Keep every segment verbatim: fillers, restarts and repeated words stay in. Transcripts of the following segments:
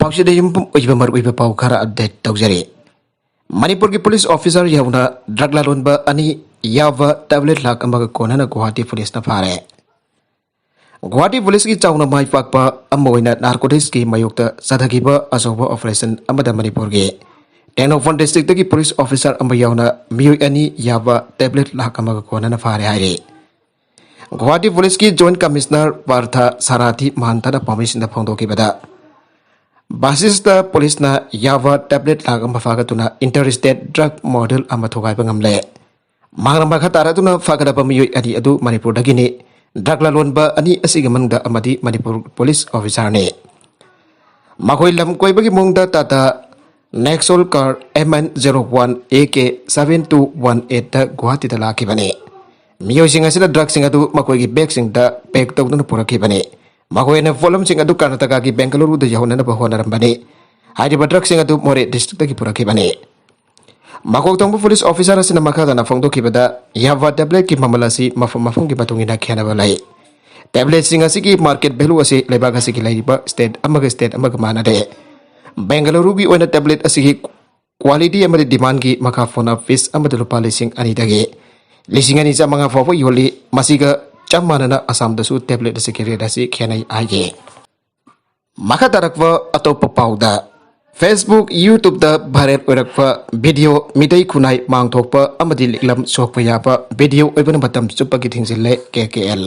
ꯄꯥꯎꯁꯤꯗ ꯌꯨꯝꯐꯝ ꯑꯣꯏꯕ ꯃꯔꯨꯑꯣꯏꯕ ꯄꯥꯎ ꯈꯔ ꯑꯞꯗꯦꯠ ꯇꯧꯖꯔꯤ꯫ ꯃꯅꯤꯄꯨꯔꯒꯤ ꯄꯨꯂꯤꯁ ꯑꯣꯐꯤꯁꯔ ꯌꯥꯎꯅ ꯗ꯭ꯔꯒ ꯂꯂꯣꯟꯕ ꯑꯅꯤ ꯌꯥꯕ ꯇꯦꯕ꯭ꯂꯦꯠ ꯂꯥꯛ ꯑꯃꯒ ꯀꯣꯟꯅꯅ ꯒꯨꯋꯥꯍꯥꯇꯤ ꯄꯨꯂꯤꯁꯅ ꯐꯥꯔꯦ꯫ ꯒꯨꯋꯥꯍꯥꯇꯤ ꯄꯨꯂꯤꯁꯀꯤ ꯆꯥꯎꯅ ꯃꯥꯏ ꯄꯥꯛꯄ ꯑꯃ ꯑꯣꯏꯅ ꯅꯥꯔꯀꯣꯇꯤꯛꯁꯀꯤ ꯃꯥꯌꯣꯛꯇ ꯆꯠꯊꯈꯤꯕ ꯑꯆꯧꯕ ꯑꯣꯄꯔꯦꯁꯟ ꯑꯃꯗ ꯃꯅꯤꯄꯨꯔꯒꯤ ꯇꯦꯡꯅꯧꯄꯜ ꯗꯤꯁꯇ꯭ꯔꯤꯛꯇꯒꯤ ꯄꯨꯂꯤꯁ ꯑꯣꯐꯤꯁꯔ ꯑꯃ ꯌꯥꯎꯅ ꯃꯤꯑꯣꯏ ꯑꯅꯤ ꯌꯥꯕ ꯇꯦꯕ꯭ꯂꯦꯠ ꯂꯥꯛ ꯑꯃꯒ ꯀꯣꯟꯅꯅ ꯐꯥꯔꯦ ꯍꯥꯏꯔꯤ꯫ ꯒꯨꯋꯥꯍꯥꯇꯤ ꯄꯨꯂꯤꯁꯀꯤ ꯖꯣꯏꯟꯠ ꯀꯃꯤꯁꯅꯔ ꯄꯥꯔꯊ ꯁꯥꯔꯥꯊꯤ ꯃꯍꯟꯊꯅ ꯄꯥꯎꯃꯤꯁꯤꯡꯗ ꯐꯣꯡꯗꯣꯛꯈꯤꯕꯗ, ꯕꯥꯁꯤꯁꯇ ꯄꯨꯂꯤꯁꯅ ꯌꯥꯕ ꯇꯦꯕ꯭ꯂꯦꯠ ꯂꯥꯛ ꯑꯃ ꯐꯥꯒꯠꯇꯨꯅ ꯏꯟꯇꯔ ꯁ꯭ꯇꯦꯠ ꯗ꯭ꯔꯒ ꯃꯣꯗꯦꯜ ꯑꯃ ꯊꯨꯒꯥꯏꯕ ꯉꯝꯂꯦ꯫ ꯃꯥꯡꯂꯝ ꯃꯈꯥ ꯇꯥꯔꯗꯨꯅ ꯐꯥꯒꯠꯂꯕ ꯃꯤꯑꯣꯏ ꯑꯅꯤ ꯑꯗꯨ ꯃꯅꯤꯄꯨꯔꯗꯒꯤꯅꯤ꯫ ꯗ꯭ꯔꯒ ꯂꯂꯣꯟꯕ ꯑꯅꯤ ꯑꯁꯤꯒꯤ ꯃꯅꯨꯡꯗ ꯑꯃꯗꯤ ꯃꯅꯤꯄꯨꯔ ꯄꯨꯂꯤꯁ ꯑꯣꯐꯤꯁꯥꯔꯅꯤ꯫ ꯃꯈꯣꯏ ꯂꯝ ꯀꯣꯏꯕꯒꯤ ꯃꯑꯣꯡꯗ Tata Nexon car M N zero one A K seven two one eight ꯒꯨꯋꯥꯍꯥꯇꯤꯗ ꯂꯥꯛꯈꯤꯕꯅꯤ꯫ ꯃꯤꯑꯣꯏꯁꯤꯡ ꯑꯁꯤꯅ ꯗ꯭ꯔꯒꯁꯤꯡ ꯑꯗꯨ ꯃꯈꯣꯏꯒꯤ ꯕꯦꯒꯁꯤꯡꯗ ꯄꯦꯛ ꯇꯧꯗꯨꯅ ꯄꯨꯔꯛꯈꯤꯕꯅꯤ꯫ ꯃꯈꯣꯏꯅ ꯄꯣꯠꯂꯝꯁꯤꯡ ꯑꯗꯨ ꯀꯔꯅꯥꯇꯀꯥꯒꯤ ꯕꯦꯡꯒꯂꯨꯔꯨꯗ ꯌꯧꯍꯟꯅꯅꯕ ꯍꯣꯠꯅꯔꯝꯕꯅꯤ꯫ ꯍꯥꯏꯔꯤꯕ ꯗ꯭ꯔꯒꯁꯤꯡ ꯑꯗꯨ ꯃꯣꯔꯦ ꯗꯤꯁꯇ꯭ꯔꯤꯛꯇꯒꯤ ꯄꯨꯔꯛꯈꯤꯕꯅꯤ꯫ ꯃꯀꯣꯛ ꯊꯣꯡꯕ ꯄꯨꯂꯤꯁ ꯑꯣꯐꯤꯁꯥꯔ ꯑꯁꯤꯅ ꯃꯈꯥ ꯇꯥꯅ ꯐꯣꯡꯗꯣꯛꯈꯤꯕꯗ, ꯌꯥꯕ ꯇꯦꯕ꯭ꯂꯦꯠꯀꯤ ꯃꯃꯜ ꯑꯁꯤ ꯃꯐꯝ ꯃꯐꯝꯒꯤ ꯃꯇꯨꯡ ꯏꯟꯅ ꯈꯦꯠꯅꯕ ꯂꯩ꯫ ꯇꯦꯕ꯭ꯂꯦꯠꯁꯤꯡ ꯑꯁꯤꯒꯤ ꯃꯥꯔꯀꯦꯠ ꯚꯦꯂꯨ ꯑꯁꯤ ꯂꯩꯕꯥꯛ ꯑꯁꯤꯒꯤ ꯂꯩꯔꯤꯕ ꯁ꯭ꯇꯦꯠ ꯑꯃꯒ ꯁ꯭ꯇꯦꯠ ꯑꯃꯒ ꯃꯥꯟꯅꯗꯦ꯫ ꯕꯦꯡꯒꯂꯨꯔꯨꯒꯤ ꯑꯣꯏꯅ ꯇꯦꯕ꯭ꯂꯦꯠ ꯑꯁꯤꯒꯤ ꯀ꯭ꯋꯥꯂꯤꯇꯤ ꯑꯃꯗꯤ ꯗꯤꯃꯥꯟꯒꯤ ꯃꯈꯥ ꯄꯣꯟꯅ ꯄꯤꯁ ꯑꯃꯗ ꯂꯨꯄꯥ ꯂꯤꯁꯤꯡ ꯑꯅꯤꯗꯒꯤ ꯂꯤꯁꯤꯡ ꯑꯅꯤ ꯆꯥꯝꯃꯉꯥ ꯐꯥꯎꯕ ꯌꯣꯜꯂꯤ꯫ ꯃꯁꯤꯒ ꯆꯞ ꯃꯥꯟꯅꯅ ꯑꯁꯥꯝꯗꯁꯨ ꯇꯦꯕ꯭ꯂꯦꯠ ꯑꯁꯤꯒꯤ ꯔꯦꯠ ꯑꯁꯤ ꯈꯦꯠꯅꯩ ꯍꯥꯏꯈꯤ꯫ ꯃꯈꯥ ꯇꯥꯔꯛꯄ ꯑꯇꯣꯞꯄ ꯄꯥꯎꯗ, Facebook, YouTube-ꯇ viral ꯑꯣꯏꯔꯛꯄ video, ꯃꯤꯇꯩ ꯈꯨꯟꯅꯥꯏ ꯃꯥꯡ ꯊꯣꯛꯄ ꯑꯃꯗꯤ ꯂꯤꯛꯂꯝ ꯁꯣꯛꯄ ꯌꯥꯕ video ꯑꯣꯏꯕꯅ ꯃꯇꯝ ꯆꯨꯞꯄꯒꯤ ꯊꯤꯡꯖꯤꯜꯂꯦ K K L꯫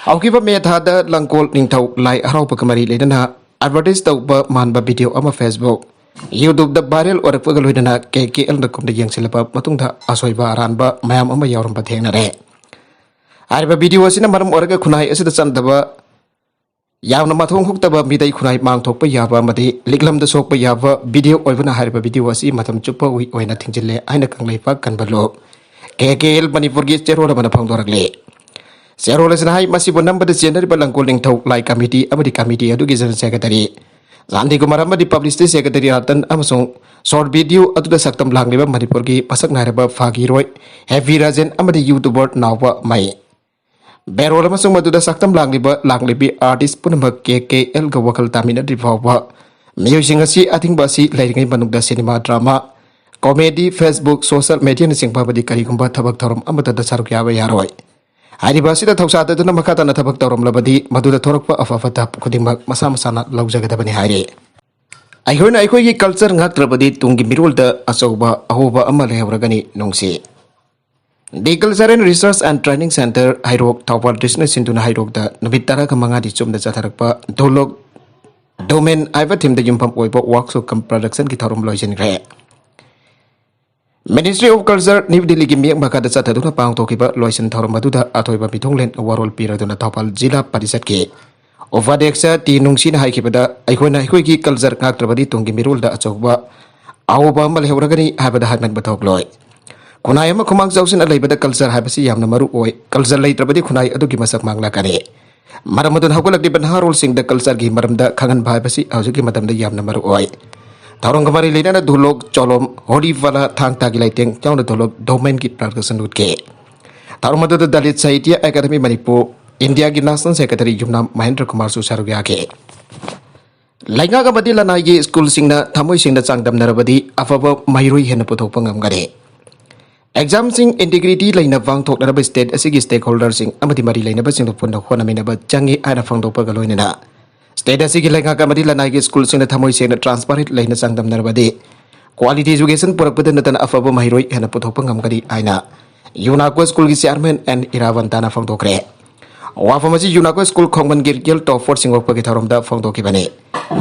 ꯍꯧꯈꯤꯕ ꯃꯦ ꯊꯥꯗ ꯂꯥꯡꯒꯣꯜ ꯅꯤꯡꯊꯧ ꯂꯥꯏ ꯍꯔꯥꯎꯕꯒ ꯃꯔꯤ ꯂꯩꯅꯅ advertise ꯇꯧꯕ ꯃꯥꯟꯕ video ꯑꯃ Facebook, YouTube-ꯇ viral ꯑꯣꯏꯔꯛꯄꯒ ꯂꯣꯏꯅꯅ K K L-ꯅ ꯀꯨꯞꯅ ꯌꯦꯡꯁꯤꯜꯂꯕ ꯃꯇꯨꯡꯗ ꯑꯁꯣꯏꯕ ꯑꯔꯥꯟꯕ ꯃꯌꯥꯝ ꯑꯃ ꯌꯥꯎꯔꯝꯕ ꯊꯦꯡꯅꯔꯦ꯫ ꯍꯥꯏꯔꯤꯕ video ꯑꯁꯤꯅ ꯃꯔꯝ ꯑꯣꯏꯔꯒ ꯈꯨꯟꯅꯥꯏ ꯑꯁꯤꯗ ꯆꯟꯗꯕ ꯌꯥꯝꯅ ꯃꯊꯣꯡ ꯍꯨꯛꯇꯕ ꯃꯤꯇꯩ ꯈꯨꯟꯅꯥꯏ ꯃꯥꯡ ꯊꯣꯛꯄ ꯌꯥꯕ ꯑꯃꯗꯤ ꯂꯤꯛꯂꯝꯗ ꯁꯣꯛꯄ ꯌꯥꯕ video ꯑꯣꯏꯕꯅ ꯍꯥꯏꯔꯤꯕ video ꯑꯁꯤ ꯃꯇꯝ ꯆꯨꯞꯄ ꯑꯣꯏꯅ ꯊꯤꯡꯖꯤꯜꯂꯦ ꯍꯥꯏꯅ ꯀꯪꯂꯩꯄꯥꯛ ꯀꯟꯕ ꯂꯨꯞ K K L ꯃꯅꯤꯄꯨꯔꯒꯤ ꯆꯦꯔꯣꯜ ꯑꯃꯅ ꯐꯣꯡꯗꯣꯔꯛꯂꯤ꯫ ꯆꯦꯔꯣꯜ ꯑꯁꯤꯅ ꯍꯥꯏ, ꯃꯁꯤꯕꯨ ꯅꯝꯕꯗ ꯆꯦꯟꯅꯔꯤꯕ ꯂꯥꯡꯒꯣꯜ ꯅꯤꯡꯊꯧ ꯂꯥꯏ committee ꯑꯃꯗꯤ committee ꯑꯗꯨꯒꯤ general secretary, ꯁꯥꯟꯇꯤ ꯀꯨꯃꯥꯔ ꯑꯃꯗꯤ publicity secretary ꯔꯇꯟ ꯑꯃꯁꯨꯡ short video ꯑꯗꯨꯗ ꯁꯛꯇꯝ ꯂꯥꯡꯂꯤꯕ ꯃꯅꯤꯄꯨꯔꯒꯤ ꯃꯁꯛ ꯅꯥꯏꯔꯕ ꯐꯥꯒꯤꯔꯣꯏ ꯍꯦꯄꯤ ꯔꯥꯖꯦꯟ ꯑꯃꯗꯤ YouTuber ꯅꯥꯎꯕ ꯃꯩ꯫ ꯕꯦꯔꯣꯜ ꯑꯃꯁꯨꯡ ꯃꯗꯨꯗ ꯁꯛꯇꯝ ꯂꯥꯡꯂꯤꯕ ꯂꯥꯡꯂꯤꯕꯤ artist ꯄꯨꯝꯅꯃꯛ ꯀꯦ ꯀꯦ ꯑꯦꯜꯒ ꯋꯥꯈꯜ ꯇꯥꯃꯤꯟꯅꯗ꯭ꯔꯤ ꯐꯥꯎꯕ ꯃꯤꯑꯣꯏꯁꯤꯡ ꯑꯁꯤ ꯑꯊꯤꯡꯕ ꯑꯁꯤ ꯂꯩꯔꯤꯉꯩ ꯃꯅꯨꯡꯗ cinema, drama, comedy, Facebook, social mediaꯅꯆꯤꯡꯕ ꯑꯃꯗꯤ ꯀꯔꯤꯒꯨꯝꯕ ꯊꯕꯛ ꯊꯧꯔꯝ ꯑꯃꯠꯇꯗ ꯁꯔꯨꯛ ꯌꯥꯕ ꯌꯥꯔꯣꯏ꯫ ꯍꯥꯏꯔꯤꯕ ꯑꯁꯤꯗ ꯊꯧꯁꯥꯗꯗꯨꯅ ꯃꯈꯥ ꯇꯥꯅ ꯊꯕꯛ ꯇꯧꯔꯝꯂꯕꯗꯤ ꯃꯗꯨꯗ ꯊꯣꯔꯛꯄ ꯑꯐ ꯐꯠꯇ ꯈꯨꯗꯤꯡꯃꯛ ꯃꯁꯥ ꯃꯁꯥꯅ ꯂꯧꯖꯒꯗꯕꯅꯤ ꯍꯥꯏꯔꯤ꯫ ꯑꯩꯈꯣꯏꯅ ꯑꯩꯈꯣꯏꯒꯤ culture ꯉꯥꯛꯇ꯭ꯔꯕꯗꯤ ꯇꯨꯡꯒꯤ ꯃꯤꯔꯣꯜꯗ ꯑꯆꯧꯕ ꯑꯍꯣꯕ ꯑꯃ ꯂꯩꯍꯧꯔꯒꯅꯤ ꯅꯨꯡꯁꯤ꯫ The Culture and Research and Training Centre, ꯍꯩꯔꯣꯛ, ꯊꯧꯕꯥꯜ districtꯅ ꯁꯤꯟꯗꯨꯅ ꯍꯩꯔꯣꯛꯇ ꯅꯨꯃꯤꯠ ꯇꯔꯥꯒ ꯃꯉꯥꯅꯤ ꯆꯨꯞꯅ ꯆꯠꯊꯔꯛꯄ ꯙꯨꯂꯣꯛ ꯗꯣꯃꯦꯟ ꯍꯥꯏꯕ themeꯗ ꯌꯨꯝꯐꯝ ꯑꯣꯏꯕ workshop cum productionꯒꯤ ꯊꯧꯔꯝ ꯂꯣꯏꯁꯤꯟꯈ꯭ꯔꯦ꯫ Ministry of Culture, New Delhiꯒꯤ ꯃꯤꯠꯌꯦꯡ ꯃꯈꯥꯗ ꯆꯠꯊꯗꯨꯅ ꯄꯥꯡꯊꯣꯛꯈꯤꯕ ꯂꯣꯏꯁꯤꯟ ꯊꯧꯔꯝ ꯑꯗꯨꯗ ꯑꯊꯣꯏꯕ ꯃꯤꯊꯨꯡꯂꯦꯟ ꯋꯥꯔꯣꯜ ꯄꯤꯔꯗꯨꯅ ꯊꯧꯕꯥꯜ ꯖꯤꯂꯥ ꯄꯔꯤꯁꯠꯀꯤ ꯎꯄꯥꯙ꯭ꯌꯛꯁ ꯇꯤ ꯅꯨꯡꯁꯤꯅ ꯍꯥꯏꯈꯤꯕꯗ, ꯑꯩꯈꯣꯏꯅ ꯑꯩꯈꯣꯏꯒꯤ culture ꯉꯥꯛꯇ꯭ꯔꯕꯗꯤ ꯇꯨꯡꯒꯤ ꯃꯤꯔꯣꯜꯗ ꯑꯆꯧꯕ ꯑꯍꯣꯕ ꯑꯃ ꯂꯩꯍꯧꯔꯒꯅꯤ ꯍꯥꯏꯕꯗ ꯍꯥꯏꯃꯟꯕ ꯊꯣꯛꯂꯣꯏ꯫ ꯈꯨꯟꯅꯥꯏ ꯑꯃ ꯈꯨꯃꯥꯡ ꯆꯥꯎꯁꯤꯟꯅ ꯂꯩꯕꯗ culture ꯍꯥꯏꯕꯁꯤ ꯌꯥꯝꯅ ꯃꯔꯨ ꯑꯣꯏ꯫ Culture ꯂꯩꯇ꯭ꯔꯕꯗꯤ ꯈꯨꯟꯅꯥꯏ ꯑꯗꯨꯒꯤ ꯃꯁꯛ ꯃꯥꯡꯂꯛꯀꯅꯤ꯫ ꯃꯔꯝ ꯑꯗꯨꯅ ꯍꯧꯒꯠꯂꯛꯂꯤꯕ ꯅꯍꯥꯔꯣꯜꯁꯤꯡꯗ cultureꯒꯤ ꯃꯔꯝꯗ ꯈꯪꯍꯟꯕ ꯍꯥꯏꯕꯁꯤ ꯍꯧꯖꯤꯛꯀꯤ ꯃꯇꯝꯗ ꯌꯥꯝꯅ ꯃꯔꯨ ꯑꯣꯏ꯫ ꯊꯧꯔꯝꯒ ꯃꯔꯤ ꯂꯩꯅꯅ ꯙꯨꯂꯣꯛ, ꯆꯣꯂꯣꯝ, ꯍꯣꯔꯤ ꯐꯂꯥ, ꯊꯥꯡ ꯇꯥꯒꯤ ꯂꯩꯇꯦꯡ ꯌꯥꯎꯅ ꯙꯨꯂꯣꯛ ꯗꯣꯃꯦꯟꯒꯤ production ꯎꯠꯈꯤ꯫ ꯊꯧꯔꯝ ꯑꯗꯨꯗ Dalit Sahitya Academy Manipur, Indiaꯒꯤ National Secretary ꯌꯨꯝꯅꯥꯝ ꯃꯍꯦꯟꯗ꯭ꯔ ꯀꯨꯃꯥꯔꯁꯨ ꯁꯔꯨꯛ ꯌꯥꯈꯤ꯫ ꯂꯩꯉꯥꯛ ꯑꯃꯗꯤ ꯂꯅꯥꯏꯒꯤ schoolꯁꯤꯡꯅ ꯊꯃꯣꯏ ꯁꯦꯡꯅ ꯆꯥꯡꯗꯝꯅꯔꯕꯗꯤ ꯑꯐꯕ ꯃꯍꯩꯔꯣꯏ ꯍꯦꯟꯅ ꯄꯨꯊꯣꯛꯄ ꯉꯝꯒꯅꯤ꯫ Examꯁꯤꯡ integrity ꯂꯩꯅ ꯄꯥꯡꯊꯣꯛꯅꯅꯕ state ꯑꯁꯤꯒꯤ stakeholderꯁꯤꯡ ꯑꯃꯗꯤ ꯃꯔꯤ ꯂꯩꯅꯕꯁꯤꯡꯗ ꯄꯨꯟꯅ ꯍꯣꯠꯅꯃꯤꯟꯅꯕ ꯆꯪꯏ ꯍꯥꯏꯅ ꯐꯣꯡꯗꯣꯛꯄꯒ ꯂꯣꯏꯅꯅ state ꯑꯁꯤꯒꯤ ꯂꯩꯉꯥꯛ ꯑꯃꯗꯤ ꯂꯅꯥꯏꯒꯤ schoolꯁꯤꯡꯅ ꯊꯃꯣꯏ ꯁꯦꯡꯅ transparent ꯂꯩꯅ ꯆꯥꯡꯗꯝꯅꯔꯕꯗꯤ quality education ꯄꯨꯔꯛꯄꯗ ꯅꯠꯇꯅ ꯑꯐꯕ ꯃꯍꯩꯔꯣꯏ ꯍꯦꯟꯅ ꯄꯨꯊꯣꯛꯄ ꯉꯝꯒꯅꯤ ꯍꯥꯏꯅ ꯌꯨꯅꯥꯀꯣ schoolꯒꯤ chairman ꯑꯦꯟ ꯏꯔꯥꯕꯟꯇꯥꯅ ꯐꯣꯡꯗꯣꯛꯈ꯭ꯔꯦ꯫ ꯋꯥꯐꯝ ꯑꯁꯤ ꯌꯨꯅꯥꯀꯣ school ꯈꯣꯡꯃꯟꯒꯤꯔ ꯒꯦꯜ topperꯁꯤꯡ ꯑꯣꯛꯄꯒꯤ ꯊꯧꯔꯝꯗ ꯐꯣꯡꯗꯣꯛꯈꯤꯕꯅꯤ꯫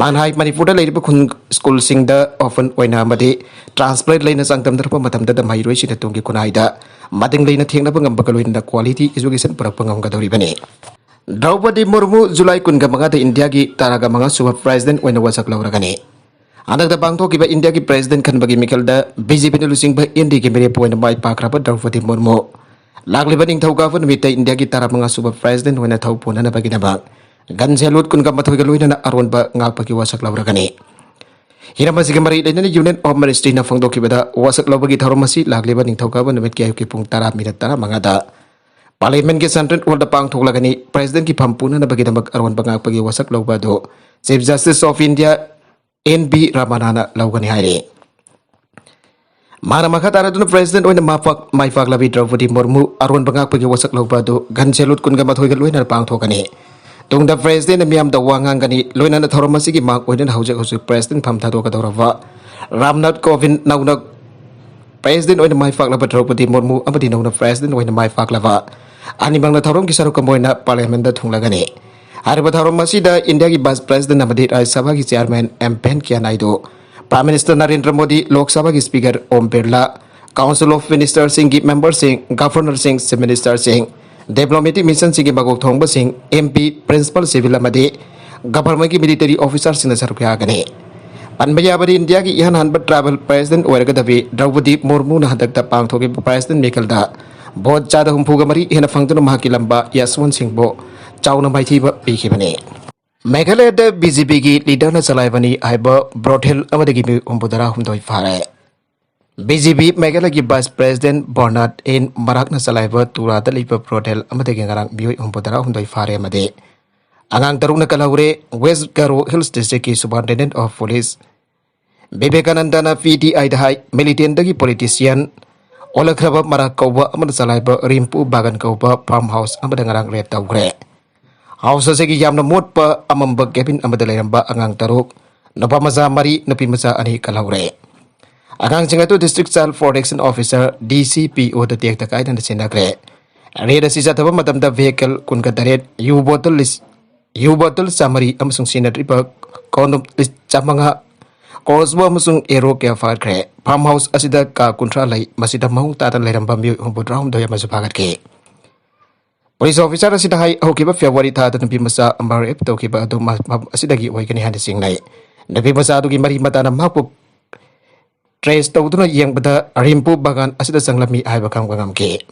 ꯃꯥꯅ ꯍꯥꯏ, ꯃꯅꯤꯄꯨꯔꯗ ꯂꯩꯔꯤꯕ ꯈꯨꯟ schoolꯁꯤꯡꯗ open ꯑꯣꯏꯅ ꯑꯃꯗꯤ transparent ꯂꯩꯅ ꯆꯥꯡꯗꯝꯅꯔꯛꯄ ꯃꯇꯝꯗꯗ ꯃꯍꯩꯔꯣꯏꯁꯤꯡꯅ ꯇꯨꯡꯒꯤ ꯈꯨꯟꯅꯥꯏꯗ ꯃꯇꯤꯡ ꯂꯩꯅ ꯊꯦꯡꯅꯕ ꯉꯝꯕꯒ ꯂꯣꯏꯅꯅ quality education ꯄꯨꯔꯛꯄ ꯉꯝꯒꯗꯧꯔꯤꯕꯅꯤ꯫ ꯗ꯭ꯔꯧꯄꯗꯤ ꯃꯨꯔꯃꯨ ꯖꯨꯂꯥꯏ ꯀꯨꯟꯒ ꯃꯉꯥꯗ ꯏꯟꯗꯤꯌꯥꯒꯤ ꯇꯔꯥꯒ ꯃꯉꯥ ꯁꯨꯕ president ꯑꯣꯏꯅ ꯋꯥꯁꯛ ꯂꯧꯔꯒꯅꯤ꯫ ꯍꯟꯗꯛꯇ ꯄꯥꯡꯊꯣꯛꯈꯤꯕ ꯏꯟꯗꯤꯌꯥꯒꯤ president ꯈꯟꯕꯒꯤ ꯃꯤꯈꯜꯗ ꯕꯤ ꯖꯦ ꯄꯤꯅ ꯂꯨꯆꯤꯡꯕ ꯑꯦꯟ ꯗꯤ ꯑꯦꯒꯤ ꯃꯤꯔꯦꯞ ꯑꯣꯏꯅ ꯃꯥꯏ ꯄꯥꯛꯈ꯭ꯔꯕ ꯗ꯭ꯔꯧꯄꯗꯤ ꯃꯨꯔꯃꯨ ꯂꯥꯛꯂꯤꯕ ꯅꯤꯡꯊꯧꯀꯥꯕ ꯅꯨꯃꯤꯠꯇ ꯏꯟꯗꯤꯌꯥꯒꯤ ꯇꯔꯥꯃꯉꯥ ꯁꯨꯕ president ꯑꯣꯏꯅ ꯊꯧ ꯄꯨꯅꯅꯕꯒꯤꯗꯃꯛ gun salute ꯀꯨꯟꯒ ꯃꯥꯊꯣꯏꯒ ꯂꯣꯏꯅꯅ ꯑꯔꯣꯟꯕ ꯉꯥꯛꯄꯒꯤ ꯋꯥꯁꯛ ꯂꯧꯔꯒꯅꯤ꯫ ꯍꯤꯔꯝ ꯑꯁꯤꯒ ꯃꯔꯤ ꯂꯩꯅꯅ Union of Ministryꯅ ꯐꯣꯡꯗꯣꯛꯈꯤꯕꯗ, ꯋꯥꯁꯛ ꯂꯧꯕꯒꯤ ꯊꯧꯔꯝ ꯑꯁꯤ ꯂꯥꯛꯂꯤꯕ ꯅꯤꯡꯊꯧꯀꯥꯕ ꯅꯨꯃꯤꯠꯀꯤ ꯑꯌꯨꯛꯀꯤ ꯄꯨꯡ ꯇꯔꯥ minute ꯇꯔꯥꯃꯉꯥꯗ Parliament ꯀꯤ Central Hall ꯗ ꯄꯥꯡꯊꯣꯛꯂꯒꯅꯤ꯫ President ꯀꯤ ꯐꯝ ꯄꯨꯅꯅꯕꯒꯤꯗꯃꯛ ꯑꯔꯣꯟꯕ ꯉꯥꯛꯄꯒꯤ ꯋꯥꯁꯛ ꯂꯧꯕ ꯑꯗꯨ Chief Justice of India N V Ramana ꯅ ꯂꯧꯒꯅꯤ ꯍꯥꯏꯔꯤ꯫ ꯃꯥꯅ ꯃꯈꯥ ꯇꯥꯔꯗꯨꯅ President ꯑꯣꯏꯅ ꯃꯥꯏ ꯄꯥꯛ-, ꯃꯥꯏ ꯄꯥꯛꯂꯕꯤ ꯗ꯭ꯔꯧꯄꯗꯤ ꯃꯨꯔꯃꯨ ꯑꯔꯣꯟꯕ ꯉꯥꯛꯄꯒꯤ ꯋꯥꯁꯛ ꯂꯧꯕ ꯑꯗꯨ gun salute ꯀꯨꯟꯒ ꯃꯥꯊꯣꯏꯒ ꯂꯣꯏꯅꯅ ꯄꯥꯡꯊꯣꯛꯀꯅꯤ꯫ ꯇꯨꯡꯗ President ꯅ ꯃꯤꯌꯥꯝꯗ ꯋꯥ ꯉꯥꯡꯒꯅꯤ꯫ ꯂꯣꯏꯅꯅ ꯊꯧꯔꯝ ꯑꯁꯤꯒꯤ ꯃꯥꯡ ꯑꯣꯏꯅꯅ ꯍꯧꯖꯤꯛ ꯍꯧꯖꯤꯛ President ꯐꯝ ꯊꯥꯗꯣꯛꯀꯗꯧꯔꯕ ꯔꯥꯝꯅꯥꯊ ꯀꯣꯕꯤꯟꯗ ꯅꯧꯅ President ꯑꯣꯏꯅ ꯃꯥꯏ ꯄꯥꯛꯂꯕ ꯗ꯭ꯔꯧꯄꯗꯤ ꯃꯨꯔꯃꯨ ꯑꯃꯗꯤ ꯅꯧꯅ President ꯑꯣꯏꯅ ꯃꯥꯏ ꯄꯥꯛꯂꯕ ꯑꯅꯤꯃꯛꯅ ꯊꯧꯔꯝꯒꯤ ꯁꯔꯨꯛ ꯑꯃ ꯑꯣꯏꯅ Parliament ꯗ ꯊꯨꯡꯂꯒꯅꯤ꯫ ꯍꯥꯏꯔꯤꯕ ꯊꯧꯔꯝ ꯑꯁꯤꯗ ꯏꯟꯗꯤꯌꯥꯒꯤ Vice President ꯑꯃꯗꯤ ꯔꯥꯖ꯭ꯌ ꯁꯚꯥꯒꯤ Chairman M ꯚꯦꯡꯀꯌꯥ Naidu, Prime Minister Narendra Modi, ꯂꯣꯛ ꯁꯚꯥꯒꯤ Speaker Om Birla, Council of Minister ꯁꯤꯡꯒꯤ member ꯁꯤꯡ, Governor ꯁꯤꯡ, Chief Minister ꯁꯤꯡ, diplomatic mission ꯁꯤꯡꯒꯤ ꯃꯀꯣꯛ ꯊꯣꯡꯕꯁꯤꯡ, M P, Principal Civil ꯑꯃꯗꯤ Government ꯀꯤ military officer ꯁꯤꯡꯅ ꯁꯔꯨꯛ ꯌꯥꯒꯅꯤ꯫ ꯄꯟꯕ ꯌꯥꯕꯗꯤ ꯏꯟꯗꯤꯌꯥꯒꯤ ꯏꯍꯥꯟ ꯍꯥꯟꯕ tribal President ꯑꯣꯏꯔꯒꯗꯕꯤ ꯗ꯭ꯔꯧꯄꯗꯤ ꯃꯨꯔꯃꯨꯅ ꯍꯟꯗꯛꯇ ꯄꯥꯡꯊꯣꯛꯈꯤꯕ President ꯃꯤꯈꯜꯗ vote ꯆꯥꯗ ꯍꯨꯝꯐꯨꯒ ꯃꯔꯤ ꯍꯦꯟꯅ ꯐꯪꯗꯨꯅ ꯃꯍꯥꯛꯀꯤ ꯂꯝꯕꯥ ꯌꯁꯋꯟꯠ ꯁꯤꯡꯕꯨ ꯆꯥꯎꯅ ꯃꯥꯏꯊꯤꯕ ꯄꯤꯈꯤꯕꯅꯤ꯫ ꯃꯦꯘꯥꯂꯌꯗ B J P ꯒꯤ leader ꯅ ꯆꯂꯥꯏꯕꯅꯤ ꯍꯥꯏꯕ brothel ꯑꯃꯗꯒꯤ ꯃꯤꯑꯣꯏ ꯍꯨꯝꯐꯨꯇꯔꯥ ꯍꯨꯝꯗꯣꯏ ꯐꯥꯔꯦ꯫ B J P ꯃꯦꯘꯥꯂꯌꯒꯤ Vice President ꯕꯔꯅꯥꯗ ꯑꯦꯟ ꯃꯔꯥꯛꯅ ꯆꯂꯥꯏꯕ ꯇꯨꯔꯥꯗ ꯂꯩꯕ brothel ꯑꯃꯗꯒꯤ ꯉꯔꯥꯡ ꯃꯤꯑꯣꯏ ꯍꯨꯝꯐꯨꯇꯔꯥ ꯍꯨꯝꯗꯣꯏ ꯐꯥꯔꯦ ꯑꯃꯗꯤ ꯑꯉꯥꯡ ꯇꯔꯨꯛꯅ ꯀꯜꯍꯧꯔꯦ꯫ West Garo Hills District ꯀꯤ Superintendent of Police ꯕꯤꯕꯦꯀꯥꯅꯟꯗꯅ P T I the high, militant ꯗꯒꯤ politician ꯑꯣꯜꯂꯛꯈ꯭ꯔꯕ ꯃꯔꯥꯛ ꯀꯧꯕ ꯑꯃꯅ ꯆꯂꯥꯏꯕ ꯔꯤꯝꯄꯨ ꯕꯥꯒꯟ ꯀꯧꯕ farm house ꯑꯃꯗ ꯉꯔꯥꯡ raid ꯇꯧꯈ꯭ꯔꯦ꯫ House ꯑꯁꯤꯒꯤ ꯌꯥꯝꯅ ꯃꯣꯠꯄ ꯑꯃꯝꯕ cabin ꯑꯃꯗ ꯂꯩꯔꯝꯕ ꯑꯉꯥꯡ ꯇꯔꯨꯛ, ꯅꯨꯄꯥ ꯃꯆꯥ ꯃꯔꯤ, ꯅꯨꯄꯤ ꯃꯆꯥ ꯑꯅꯤ ꯀꯜꯍꯧꯔꯦ꯫ ꯑꯉꯥꯡꯁꯤꯡ ꯑꯗꯨ District Child Protection Officer, D C P O ꯗ ꯇꯦꯛꯇ ꯀꯥꯏꯗꯅ ꯁꯤꯟꯅꯈ꯭ꯔꯦ꯫ Raid ꯑꯁꯤ ꯆꯠꯊꯕ ꯃꯇꯝꯗ vehicle ꯀꯨꯟꯒ ꯇꯔꯦꯠ, ꯌꯨ bottle ꯂꯤꯁ-, ꯌꯨ bottle ꯆꯥꯃꯔꯤ ꯑꯃꯁꯨꯡ ꯁꯤꯖꯤꯟꯅꯗ꯭ꯔꯤꯕ condom ꯂꯤꯁ ꯆꯥꯃꯉꯥ, crossbow ꯑꯃꯁꯨꯡ arrow ꯀꯌꯥ ꯐꯥꯒꯠꯈ꯭ꯔꯦ꯫ Farm house ꯑꯁꯤꯗ ꯀꯥ ꯀꯨꯟꯊ꯭ꯔꯥ ꯂꯩ꯫ ꯃꯁꯤꯗ ꯃꯑꯣꯡ ꯇꯥꯗꯅ ꯂꯩꯔꯝꯕ ꯃꯤꯑꯣꯏ ꯍꯨꯝꯐꯨꯇꯔꯥꯍꯨꯝꯗꯣꯏ ꯑꯃꯁꯨ ꯐꯥꯒꯠꯈꯤ꯫ Police officer ꯑꯁꯤꯅ ꯍꯥꯏ, ꯍꯧꯈꯤꯕ February ꯊꯥꯗ ꯅꯨꯄꯤ ꯃꯆꯥ ꯑꯃ rape ꯇꯧꯈꯤꯕ ꯑꯗꯨ ꯃ-, ꯃꯐꯝ ꯑꯁꯤꯗꯒꯤ ꯑꯣꯏꯒꯅꯤ ꯍꯥꯏꯅ ꯆꯤꯡꯅꯩ꯫ ꯅꯨꯄꯤ ꯃꯆꯥ ꯑꯗꯨꯒꯤ ꯃꯔꯤ ꯃꯇꯥꯅ ꯃꯍꯥꯛꯄꯨ trace ꯇꯧꯗꯨꯅ ꯌꯦꯡꯕꯗ ꯔꯤꯝꯄꯨ ꯕꯥꯒꯥꯟ ꯑꯁꯤꯗ ꯆꯪꯂꯝꯃꯤ ꯍꯥꯏꯕ ꯈꯪꯕ ꯉꯝꯈꯤ꯫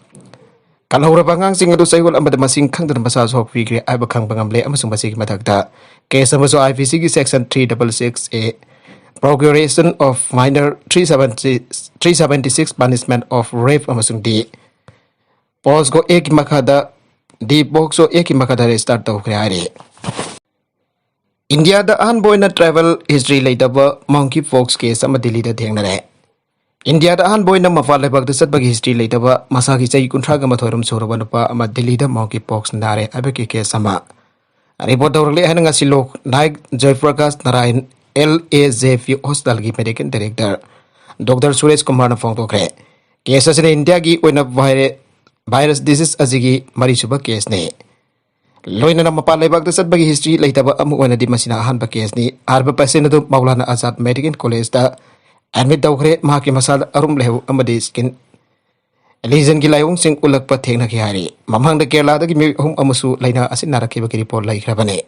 ꯀꯜꯍꯧꯔꯕ ꯑꯉꯥꯡꯁꯤꯡ ꯑꯗꯨ ꯆꯌꯣꯜ ꯑꯃꯗ ꯃꯁꯤꯡ ꯈꯪꯗꯅ ꯃꯁꯥ ꯁꯣꯛꯄꯤꯈ꯭ꯔꯦ ꯍꯥꯏꯕ ꯈꯪꯕ ꯉꯝꯂꯦ ꯑꯃꯁꯨꯡ ꯃꯁꯤꯒꯤ ꯃꯊꯛꯇ case ꯑꯃꯁꯨ I P C ꯒꯤ section three double six A, procuration of minor, three seventy, three seventy six, punishment of rape ꯑꯃꯁꯨꯡ D, ꯄꯣꯁꯀꯣ ꯑꯦꯛꯀꯤ ꯃꯈꯥꯗ ꯗꯤ ꯄꯣꯛꯁꯣ ꯑꯦꯛꯀꯤ ꯃꯈꯥꯗ ꯔꯦꯖꯤꯁꯇꯥꯔ ꯇꯧꯈ꯭ꯔꯦ ꯍꯥꯏꯔꯤ꯫ ꯏꯟꯗꯤꯌꯥꯗ ꯑꯍꯥꯟꯕ ꯑꯣꯏꯅ ꯇ꯭ꯔꯥꯏꯕꯦꯜ ꯍꯤꯁꯇ꯭ꯔꯤ ꯂꯩꯇꯕ ꯃꯣꯡꯀꯤ ꯄꯣꯛꯁ ꯀꯦꯁ ꯑꯃ ꯗꯤꯜꯂꯤꯗ ꯊꯦꯡꯅꯔꯦ꯫ ꯏꯟꯗꯤꯌꯥꯗ ꯑꯍꯥꯟꯕ ꯑꯣꯏꯅ ꯃꯄꯥꯟ ꯂꯩꯕꯥꯛꯇ ꯆꯠꯄꯒꯤ ꯍꯤꯁꯇ꯭ꯔꯤ ꯂꯩꯇꯕ ꯃꯁꯥꯒꯤ ꯆꯍꯤ ꯀꯨꯟꯊ꯭ꯔꯥꯒ ꯃꯥꯊꯣꯏ ꯔꯣꯝ ꯁꯨꯔꯕ ꯅꯨꯄꯥ ꯑꯃ ꯗꯤꯜꯂꯤꯗ ꯃꯣꯡꯀꯤ ꯄꯣꯛꯁ ꯅꯥꯔꯦ ꯍꯥꯏꯕꯒꯤ ꯀꯦꯁ ꯑꯃ ꯔꯤꯄꯣꯔꯠ ꯇꯧꯔꯛꯂꯦ ꯍꯥꯏꯅ ꯉꯁꯤ ꯂꯣꯛ Nayak ꯖꯌꯄ꯭ꯔꯀꯥꯁ Narayan L A J ꯄꯤ ꯍꯣꯁꯄꯤꯇꯥꯜꯒꯤ ꯃꯦꯗꯤꯀꯦꯜ ꯗꯥꯏꯔꯦꯛꯇꯔ ꯗꯣꯛꯇꯔ ꯁꯨꯔꯦꯁ ꯀꯨꯃꯥꯔꯅ ꯐꯣꯡꯗꯣꯛꯈ꯭ꯔꯦ꯫ ꯀꯦꯁ ꯑꯁꯤꯅ ꯏꯟꯗꯤꯌꯥꯒꯤ ꯑꯣꯏꯅ ꯚꯥꯏꯔꯦ-, ꯚꯥꯏꯔꯁ ꯗꯤꯖꯤꯁ ꯑꯁꯤꯒꯤ ꯃꯔꯤꯁꯨꯕ ꯀꯦꯁꯅꯤ꯫ ꯂꯣꯏꯅꯅ ꯃꯄꯥꯟ ꯂꯩꯕꯥꯛꯇ ꯆꯠꯄꯒꯤ ꯍꯤꯁꯇ꯭ꯔꯤ ꯂꯩꯇꯕ ꯑꯃ ꯑꯣꯏꯅꯗꯤ ꯃꯁꯤꯅ ꯑꯍꯥꯟꯕ ꯀꯦꯁꯅꯤ꯫ ꯍꯥꯏꯔꯤꯕ ꯄꯦꯁꯦꯟ ꯑꯗꯨ ꯃꯧꯂꯥꯅꯥ ꯑꯖꯥꯗ ꯃꯦꯗꯤꯀꯦꯜ ꯀꯣꯂꯦꯖꯇ ꯑꯦꯗꯃꯤꯠ ꯇꯧꯈ꯭ꯔꯦ꯫ ꯃꯍꯥꯛꯀꯤ ꯃꯁꯥꯗ ꯑꯔꯨꯝ ꯂꯩꯍꯧ ꯑꯃꯗꯤ ꯁ꯭ꯀꯤꯟ ꯂꯤꯖꯟꯒꯤ ꯂꯥꯏꯑꯣꯡꯁꯤꯡ ꯎꯠꯂꯛꯄ ꯊꯦꯡꯅꯈꯤ ꯍꯥꯏꯔꯤ꯫ ꯃꯃꯥꯡꯗ ꯀꯦꯔꯂꯥꯗꯒꯤ ꯃꯤꯑꯣꯏ ꯑꯍꯨꯝ ꯑꯃꯁꯨ ꯂꯥꯏꯅꯥ ꯑꯁꯤ ꯅꯥꯔꯛꯈꯤꯕꯒꯤ ꯔꯤꯄꯣꯔꯠ ꯂꯩꯈ꯭ꯔꯕꯅꯤ꯫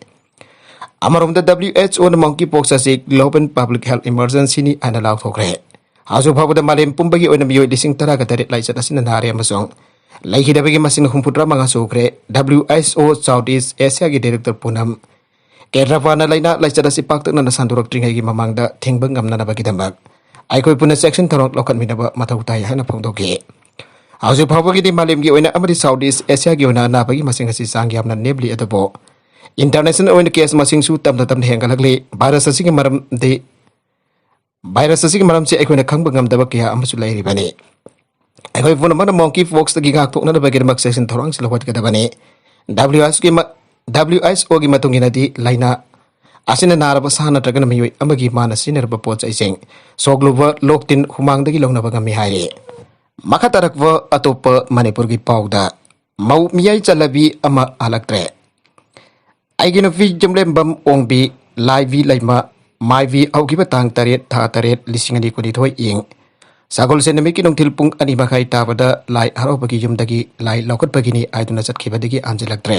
ꯑꯃꯔꯣꯝꯗ, ꯗꯕ꯭ꯂꯤꯎ ꯑꯦꯆ ꯑꯣꯅ ꯃꯣꯡꯀꯤ ꯄꯣꯛꯁ ꯑꯁꯤ ꯒ꯭ꯂꯣꯕꯦꯜ ꯄꯕ꯭ꯂꯤꯛ ꯍꯦꯜꯊ ꯏꯃꯔꯖꯦꯟꯁꯤꯅꯤ ꯍꯥꯏꯅ ꯂꯥꯎꯊꯣꯛꯈ꯭ꯔꯦ꯫ ꯍꯧꯖꯤꯛ ꯐꯥꯎꯕꯗ ꯃꯥꯂꯦꯝ ꯄꯨꯝꯕꯒꯤ ꯑꯣꯏꯅ ꯃꯤꯑꯣꯏ ꯂꯤꯁꯤꯡ ꯇꯔꯥꯒ ꯇꯔꯦꯠ ꯂꯥꯏꯆꯠ ꯑꯁꯤꯅ ꯅꯥꯔꯦ ꯑꯃꯁꯨꯡ ꯂꯩꯈꯤꯗꯕꯒꯤ ꯃꯁꯤꯡ ꯍꯨꯝꯐꯨꯇꯔꯥ ꯃꯉꯥ ꯁꯨꯈ꯭ꯔꯦ꯫ ꯗꯕ꯭ꯂꯤꯎ ꯑꯩꯆ ꯑꯣ ꯁꯥꯎꯊ ꯏꯁ ꯑꯦꯁꯤꯌꯥꯒꯤ ꯗꯥꯏꯔꯦꯛꯇꯔ ꯄꯨꯅꯝ ꯀꯦꯗ꯭ꯔꯄꯥꯅ ꯂꯥꯏꯅꯥ ꯂꯥꯏꯆꯠ ꯑꯁꯤ ꯄꯥꯛꯇꯛꯅꯅ ꯁꯟꯗꯣꯔꯛꯇ꯭ꯔꯤꯉꯩꯒꯤ ꯃꯃꯥꯡꯗ ꯊꯤꯡꯕ ꯉꯝꯅꯅꯕꯒꯤꯗꯃꯛ ꯑꯩꯈꯣꯏ ꯄꯨꯟꯅ ꯆꯦꯛꯁꯤꯟ ꯊꯧꯔꯥꯡ ꯂꯧꯈꯠꯃꯤꯟꯅꯕ ꯃꯊꯧ ꯇꯥꯏ ꯍꯥꯏꯅ ꯐꯣꯡꯗꯣꯛꯈꯤ꯫ ꯍꯧꯖꯤꯛ ꯐꯥꯎꯕꯒꯤꯗꯤ ꯃꯥꯂꯦꯝꯒꯤ ꯑꯣꯏꯅ ꯑꯃꯗꯤ ꯁꯥꯎꯊ ꯏꯁ ꯑꯦꯁꯤꯌꯥꯒꯤ ꯑꯣꯏꯅ ꯑꯅꯥꯕꯒꯤ ꯃꯁꯤꯡ ꯑꯁꯤ ꯆꯥꯡ ꯌꯥꯝꯅ ꯅꯦꯝꯂꯤ, ꯑꯗꯨꯕꯨ ꯏꯟꯇꯔꯅꯦꯁꯅꯦꯜ ꯑꯣꯏꯅ ꯀꯦꯁ ꯃꯁꯤꯡꯁꯨ ꯇꯞꯅ ꯇꯞꯅ ꯍꯦꯟꯒꯠꯂꯛꯂꯤ꯫ ꯚꯥꯏꯔꯁ ꯑꯁꯤꯒꯤ ꯃꯔꯝꯗꯤ, ꯚꯥꯏꯔꯁ ꯑꯁꯤꯒꯤ ꯃꯔꯝꯁꯤ ꯑꯩꯈꯣꯏꯅ ꯈꯪꯕ ꯉꯝꯗꯕ ꯀꯌꯥ ꯑꯃꯁꯨ ꯂꯩꯔꯤꯕꯅꯤ꯫ ꯑꯩꯈꯣꯏ ꯄꯨꯝꯅꯃꯛꯅ ꯃꯣꯡꯀꯤ ꯄꯣꯛꯁꯇꯒꯤ ꯉꯥꯛꯊꯣꯛꯅꯅꯕꯒꯤꯗꯃꯛ ꯆꯦꯛꯁꯤꯟ ꯊꯧꯔꯥꯡꯁꯤ ꯂꯧꯈꯠꯀꯗꯕꯅꯤ꯫ ꯗꯕ꯭ꯂꯤꯎ ꯑꯩꯆ ꯀꯤ ꯃ-, ꯗꯕ꯭ꯂꯤꯎ ꯑꯩꯆ ꯑꯣꯒꯤ ꯃꯇꯨꯡ ꯏꯟꯅꯗꯤ ꯂꯥꯏꯅꯥ ꯑꯁꯤꯅ ꯅꯥꯔꯕ ꯁꯥ ꯅꯠꯇ꯭ꯔꯒꯅ ꯃꯤꯑꯣꯏ ꯑꯃꯒꯤ ꯃꯥꯅ ꯁꯤꯖꯤꯟꯅꯔꯕ ꯄꯣꯠ ꯆꯩꯁꯤꯡ, ꯁꯣꯛꯂꯨꯕ ꯂꯣꯛ ꯇꯤꯟ ꯍꯨꯃꯥꯡꯗꯒꯤ ꯂꯧꯅꯕ ꯉꯝꯃꯤ ꯍꯥꯏꯔꯤ꯫ ꯃꯈꯥ ꯇꯥꯔꯛꯄ ꯑꯇꯣꯞꯄ ꯃꯅꯤꯄꯨꯔꯒꯤ ꯄꯥꯎꯗ, ꯃꯧ ꯃꯤꯌꯥꯏ ꯆꯜꯂꯕꯤ ꯑꯃ ꯍꯜꯂꯛꯇ꯭ꯔꯦ꯫ ꯑꯩꯒꯤ ꯅꯨꯄꯤ ꯌꯨꯝꯂꯦꯝꯕꯝ ꯑꯣꯡꯕꯤ ꯂꯥꯏꯕꯤ ꯂꯩꯃ ꯃꯥꯏꯕꯤ ꯍꯧꯈꯤꯕ ꯇꯥꯡ ꯇꯔꯦꯠ, ꯊꯥ ꯇꯔꯦꯠ, ꯂꯤꯁꯤꯡ ꯑꯅꯤ ꯀꯨꯟꯅꯤꯊꯣꯏ ꯏꯪ ꯁꯒꯣꯜꯁꯦꯟ ꯅꯨꯃꯤꯠꯀꯤ ꯅꯨꯡꯊꯤꯜ ꯄꯨꯡ ꯑꯅꯤ ꯃꯈꯥꯏ ꯇꯥꯕꯗ ꯂꯥꯏ ꯍꯔꯥꯎꯕꯒꯤ ꯌꯨꯝꯗꯒꯤ ꯂꯥꯏ ꯂꯧꯈꯠꯄꯒꯤꯅꯤ ꯍꯥꯏꯗꯨꯅ ꯆꯠꯈꯤꯕꯗꯒꯤ ꯍꯟꯖꯤꯜꯂꯛꯇ꯭ꯔꯦ꯫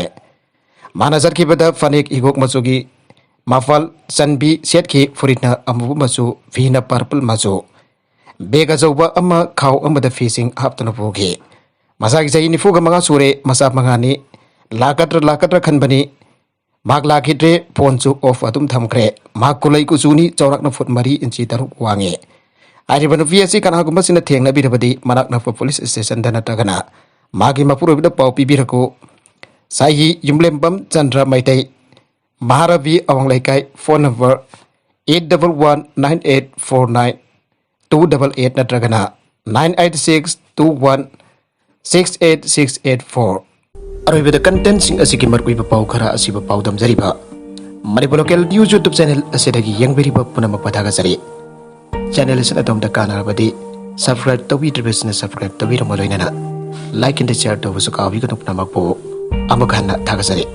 ꯃꯥꯅ ꯆꯠꯈꯤꯕꯗ ꯐꯅꯦꯛ ꯍꯤꯒꯣꯛ ꯃꯆꯨꯒꯤ ꯃꯐꯜ ꯆꯟꯕꯤ ꯁꯦꯠꯈꯤ, ꯐꯨꯔꯤꯠꯅ ꯑꯃꯨꯕ ꯃꯆꯨ, ꯐꯤꯅ ꯄꯔꯄꯜ ꯃꯆꯨ, ꯕꯦꯒ ꯑꯆꯧꯕ ꯑꯃ ꯈꯥꯎ ꯑꯃꯗ ꯐꯤꯁꯤꯡ ꯍꯥꯞꯇꯨꯅ ꯄꯨꯈꯤ꯫ ꯃꯁꯥꯒꯤ ꯆꯍꯤ ꯅꯤꯐꯨꯒ ꯃꯉꯥ ꯁꯨꯔꯦ, ꯃꯆꯥ ꯃꯉꯥꯅꯤ꯫ ꯂꯥꯛꯀꯗ꯭ꯔꯥ ꯂꯥꯛꯀꯗ꯭ꯔꯥ ꯈꯟꯕꯅꯤ, ꯃꯍꯥꯛ ꯂꯥꯛꯈꯤꯗ꯭ꯔꯦ, ꯐꯣꯟꯁꯨ ꯑꯣꯐ ꯑꯗꯨꯝ ꯊꯝꯈ꯭ꯔꯦ꯫ ꯃꯍꯥꯛ ꯀꯨꯂꯩ ꯀꯨꯆꯨꯅꯤ, ꯆꯥꯎꯔꯥꯛꯅ ꯐꯨꯠ ꯃꯔꯤ ꯏꯟꯆꯤ ꯇꯔꯨꯛ ꯋꯥꯡꯉꯤ꯫ ꯍꯥꯏꯔꯤꯕ ꯅꯨꯄꯤ ꯑꯁꯤ ꯀꯅꯥꯒꯨꯝꯕꯁꯤꯅ ꯊꯦꯡꯅꯕꯤꯔꯕꯗꯤ ꯃꯅꯥꯛ ꯅꯛꯄ ꯄꯨꯂꯤꯁ ꯁ꯭ꯇꯦꯁꯟꯗ ꯅꯠꯇ꯭ꯔꯒꯅ ꯃꯥꯒꯤ ꯃꯄꯨꯔꯣꯏꯕꯗ ꯄꯥꯎ ꯄꯤꯕꯤꯔꯛꯎ꯫ ꯁꯥꯍꯤ ꯌꯨꯝꯂꯦꯝꯕꯝ ꯆꯟꯗ꯭ꯔ ꯃꯩꯇꯩ, ꯃꯍꯥꯔꯕꯤ ꯑꯋꯥꯡ ꯂꯩꯀꯥꯏ, phone number eight double one nine eight four nine two double eight ꯅꯠꯇ꯭ꯔꯒꯅ nine eight six two one six eight six eight four꯫ ꯑꯔꯣꯏꯕꯗ contentꯁꯤꯡ ꯑꯁꯤꯒꯤ ꯃꯔꯨꯑꯣꯏꯕ ꯄꯥꯎ ꯈꯔ ꯑꯁꯤꯕꯨ ꯄꯥꯎꯗꯝꯖꯔꯤꯕ Manipur local news YouTube channel ꯑꯁꯤꯗꯒꯤ ꯌꯦꯡꯕꯤꯔꯤꯕ ꯄꯨꯝꯅꯃꯛꯄꯨ ꯊꯥꯒꯠꯆꯔꯤ꯫ Channel ꯑꯁꯤꯅ ꯑꯗꯣꯝꯗ ꯀꯥꯟꯅꯔꯕꯗꯤ subscribe ꯇꯧꯕꯤꯗ꯭ꯔꯤꯕꯁꯤꯅ subscribe ꯇꯧꯕꯤꯔꯝꯕ ꯂꯣꯏꯅꯅ like and share ꯇꯧꯕꯁꯨ ꯀꯥꯎꯕꯤꯒꯅꯨ꯫ ꯄꯨꯝꯅꯃꯛꯄꯨ ꯑꯃꯨꯛ ꯍꯟꯅ ꯊꯥꯒꯠꯆꯔꯤ꯫